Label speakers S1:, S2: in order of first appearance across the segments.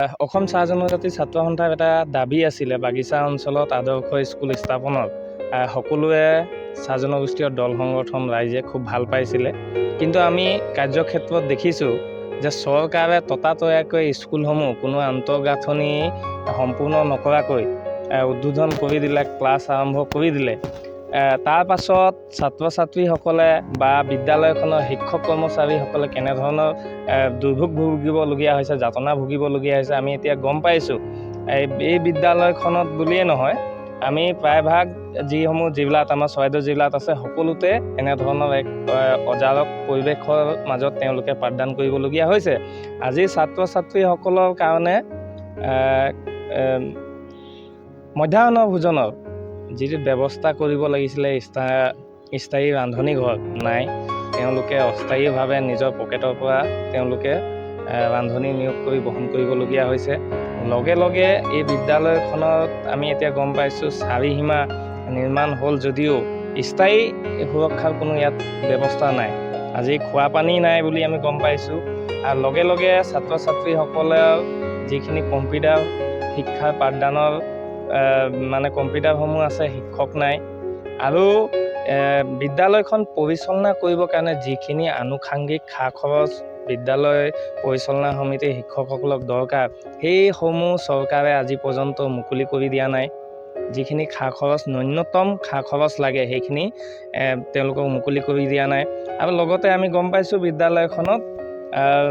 S1: অসম চাহ জনজাতি ছাত্ৰ সন্থাৰ এটা দাবী আছিলে বাগিচা অঞ্চলত আদৰ্শ স্কুল স্থাপনৰ। সকলোৱে চাহ জনগোষ্ঠীয় দল সংগঠন ৰাইজে খুব ভাল পাইছিলে। কিন্তু আমি কাৰ্যক্ষেত্ৰত দেখিছোঁ যে চৰকাৰে ততাতৈয়াকৈ স্কুলসমূহ কোনো আন্তঃগাঁথনি সম্পূৰ্ণ নকৰাকৈ উদ্বোধন কৰি দিলে, ক্লাছ আৰম্ভ কৰি দিলে। তাৰ পাছত ছাত্ৰ ছাত্ৰীসকলে বা বিদ্যালয়খনৰ শিক্ষক কৰ্মচাৰীসকলে কেনেধৰণৰ দুৰ্ভোগ ভুগিবলগীয়া হৈছে, যাতনা ভুগিবলগীয়া হৈছে, আমি এতিয়া গম পাইছোঁ। এই বিদ্যালয়খনত বুলিয়ে নহয়, আমি প্ৰায়ভাগ যিসমূহ জিলাত, আমাৰ চৰাইদেউ জিলাত আছে, সকলোতে এনেধৰণৰ এক অজাৰক পৰিৱেশৰ মাজত তেওঁলোকে পাঠদান কৰিবলগীয়া হৈছে। আজি ছাত্ৰ ছাত্ৰীসকলৰ কাৰণে মধ্যাহ্ন ভোজনৰ যিটো ব্যৱস্থা কৰিব লাগিছিলে, স্থায়ী ৰান্ধনি ঘৰ নাই। তেওঁলোকে অস্থায়ীভাৱে নিজৰ পকেটৰ পৰা তেওঁলোকে ৰান্ধনি নিয়োগ কৰি বহন কৰিবলগীয়া হৈছে। লগে লগে এই বিদ্যালয়খনত আমি এতিয়া গম পাইছোঁ, চাৰিসীমা নিৰ্মাণ হ'ল যদিও স্থায়ী সুৰক্ষাৰ কোনো ইয়াত ব্যৱস্থা নাই। আজি খোৱা পানী নাই বুলি আমি গম পাইছোঁ। আৰু লগে লগে ছাত্ৰ ছাত্ৰীসকলৰ যিখিনি কম্পিউটাৰ শিক্ষাৰ পাঠদানৰ মানে কম্পিউটাৰসমূহ আছে, শিক্ষক নাই। আৰু বিদ্যালয়খন পৰিচালনা কৰিবৰ কাৰণে যিখিনি আনুষাংগিক খা খৰচ বিদ্যালয় পৰিচালনা সমিতিৰ শিক্ষকসকলক দৰকাৰ, সেইসমূহ চৰকাৰে আজি পৰ্যন্ত মুকলি কৰি দিয়া নাই। যিখিনি খা খৰচ, ন্যূনতম খা খৰচ লাগে, সেইখিনি তেওঁলোকক মুকলি কৰি দিয়া নাই। আৰু লগতে আমি গম পাইছোঁ, বিদ্যালয়খনত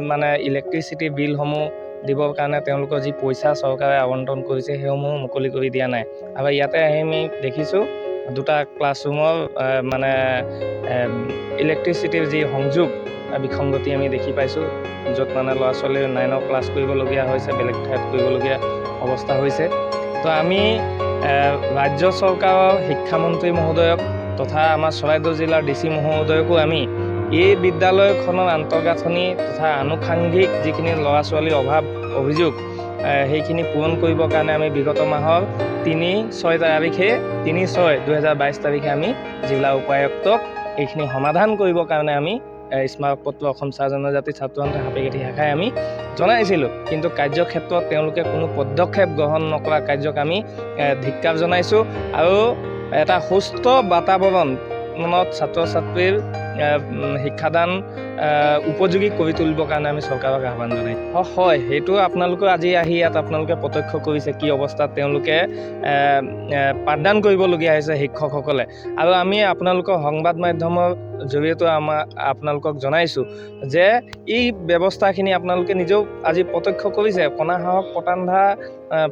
S1: মানে ইলেক্ট্ৰিচিটি বিলসমূহ দিবৰ কাৰণে তেওঁলোকৰ যি পইচা চৰকাৰে আবণ্টন কৰিছে, সেইসমূহ মুকলি কৰি দিয়া নাই। আৰু ইয়াতে আহি আমি দেখিছোঁ, দুটা ক্লাছৰুমৰ মানে ইলেক্ট্ৰিচিটিৰ যি সংযোগ বিসংগতি আমি দেখি পাইছোঁ, য'ত মানে ল'ৰা ছোৱালীয়ে নাইনৰ ক্লাছ কৰিবলগীয়া হৈছে, বেলেগ ঠাইত কৰিবলগীয়া অৱস্থা হৈছে। তো আমি ৰাজ্য চৰকাৰৰ শিক্ষামন্ত্ৰী মহোদয়ক তথা আমাৰ চৰাইদেউ জিলাৰ ডি চি মহোদয়কো আমি এই বিদ্যালয়খনৰ আন্তঃগাঁথনি তথা আনুষাংগিক যিখিনি ল'ৰা ছোৱালীৰ অভাৱ অভিযোগ, সেইখিনি পূৰণ কৰিবৰ কাৰণে আমি বিগত মাহৰ 3/6 তাৰিখে, 3/6/2022 তাৰিখে আমি জিলা উপায়ুক্তক এইখিনি সমাধান কৰিবৰ কাৰণে আমি স্মাৰকপত্ৰ অসম চাহ জনজাতি ছাত্ৰ সন্থা সাপেখাতী শাখাই আমি জনাইছিলোঁ। কিন্তু কাৰ্যক্ষেত্ৰত তেওঁলোকে কোনো পদক্ষেপ গ্ৰহণ নকৰা কাৰ্যক আমি ধিক্কাৰ জনাইছোঁ আৰু এটা সুস্থ বাতাবৰণত ছাত্ৰ ছাত্ৰীৰ শিক্ষাদান উপযোগী কৰি তুলিবৰ কাৰণে আমি চৰকাৰক আহ্বান জনাইছোঁ। হয়, সেইটো আপোনালোকে আজি আহি ইয়াত আপোনালোকে প্ৰত্যক্ষ কৰিছে কি অৱস্থাত তেওঁলোকে পাঠদান কৰিবলগীয়া হৈছে শিক্ষকসকলে। আৰু আমি আপোনালোকৰ সংবাদ মাধ্যমৰ জৰিয়তে আমাৰ আপোনালোকক জনাইছোঁ যে এই ব্যৱস্থাখিনি আপোনালোকে নিজেও আজি প্ৰত্যক্ষ কৰিছে। কণা হাঁহক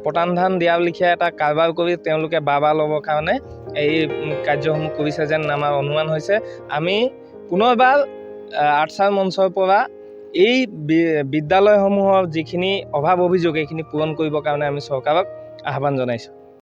S1: পতান ধান দিয়া লেখীয়া এটা কাৰবাৰ কৰি তেওঁলোকে বাহ ল'বৰ কাৰণে এই কাৰ্যসমূহ কৰিছে যেন আমাৰ অনুমান হৈছে। আমি পুনৰবাৰ আটছাৰ মঞ্চৰ পৰা এই বিদ্যালয়সমূহৰ যিখিনি অভাৱ অভিযোগ, এইখিনি পূৰণ কৰিবৰ কাৰণে আমি চৰকাৰক আহ্বান জনাইছোঁ।